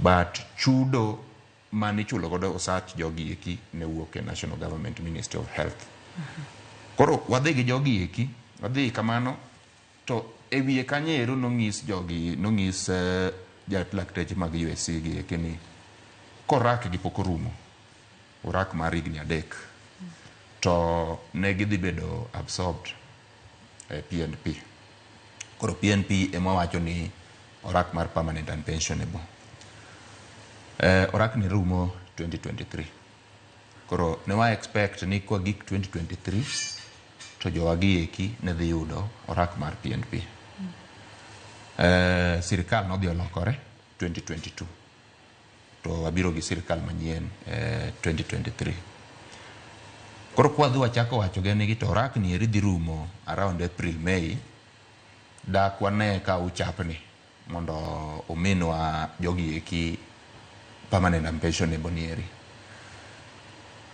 But chudo mane ichulo godo osach jogi eki ne wuok e National Government Ministry of Health. Koro wadhi gi jogi eki, wadhi kamano to e wiye kanyo ero nong'is jogi, nong'is lakteche mag USC gi eki ni korak gi pok orumo, orak mar higni 3 to ne gidhi bedo absorbed e PNP. Koro PNP ema wacho ni orak mar permanent and pensionable. Orak ni rumo 2023. Koro ne wa expect ni kwa gik 2023 to jowagi eki ne dhi yudo orak mar PNP. Sirikal nodhi olokore 2022 to wabiro gi sirikal manyien 2023. Koro kwadhi wachako wacho gi to orak ni eri dhi rumo around April May, dak wane ka uchapni mondo ominwa jogi eki permanent and pensionable ni eri.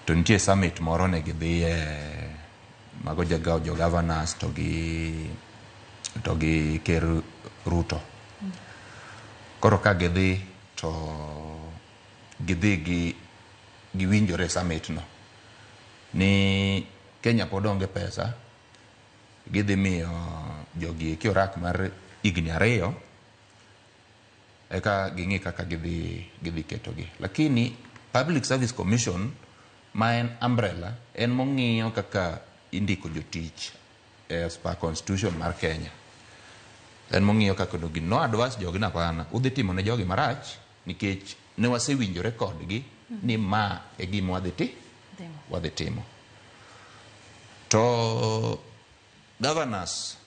To nitie summit moro ne gidhiye mago jo governors to gi ker Ruto. Koro ka gidhi to gidhi gi giwinjore summit no ni Kenya pod onge pesa, gidhi miyo jogi eki orak mar higni 2 eka ging'i kaka gidhi ketogi. Lakini Public Service Commission ma en umbrella en mong'iyo kaka indiko jotich as per constitution mar Kenya. En mong'iyo kaka onego no advise jogi na hapana, udhi timo ne jogi marach nikech ne wasewinjore kodgi ni ma e gima wadhi timo. To governors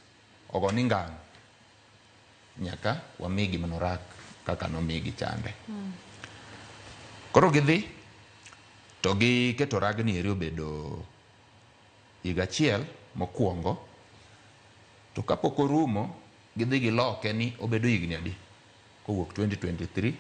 ogo ni ngang' nyaka wamigi mana orak kaka nomigi chande. Koro gidhi to giketo ragni eri obedo higa achiel mokwongo, to kapok orumo gidhi giloke ni obedo higni adi kowuok 2023.